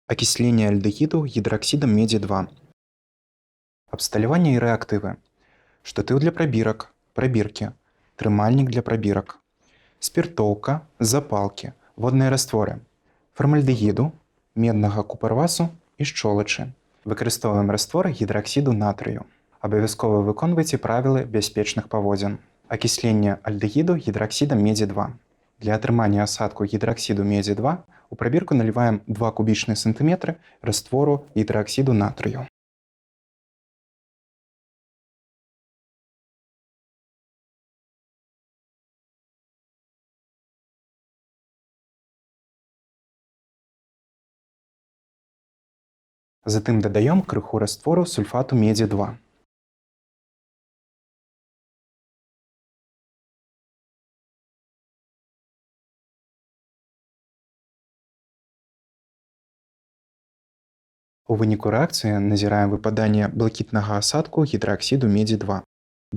Акісленне альдэгіду гідраксідам медзі 2. Абсталяванне і рэактывы. Штатыў для прабірак, прабіркі, трымальнік для прабірак, спіртоўка, запалкі, водныя растворы, фармальдэгіду, меднага купарвасу і шчолачы. Выкарыстоўваем раствор гідраксіду натрыю. Абавязкова выконвайце правілы бяспечных паводзін. Акісленне альдэгіду гідраксідам медзі 2. Для атрымання асадку гідраксіду медзі 2 у прабірку наліваем 2 кубічныя сантыметры раствору гідраксіду натрыю. Затым дадаём крыху раствору сульфату медзі 2. У выніку рэакцыі назіраем выпаданне блакітнага асадку гідраксіду медзі 2.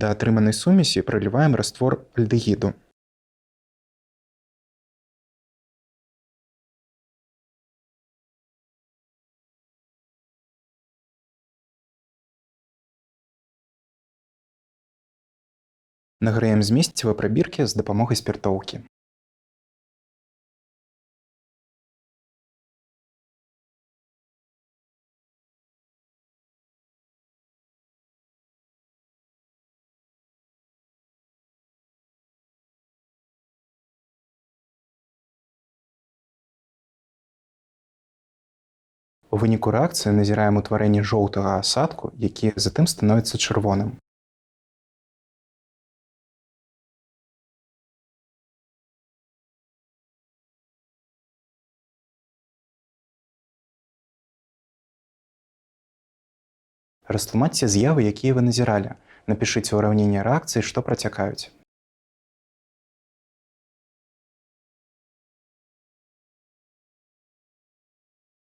Да атрыманай сумесі прыліваем раствор альдэгіду. Нагрэем змесціва прабіркі з дапамогай спіртоўкі. У выніку рэакцыі назіраем утварэнне жоўтага асадку, які затым становіцца чырвоным. Растлумачце з'явы, якія вы назіралі. Напішыце ўраўненне рэакцыі, што працякаюць.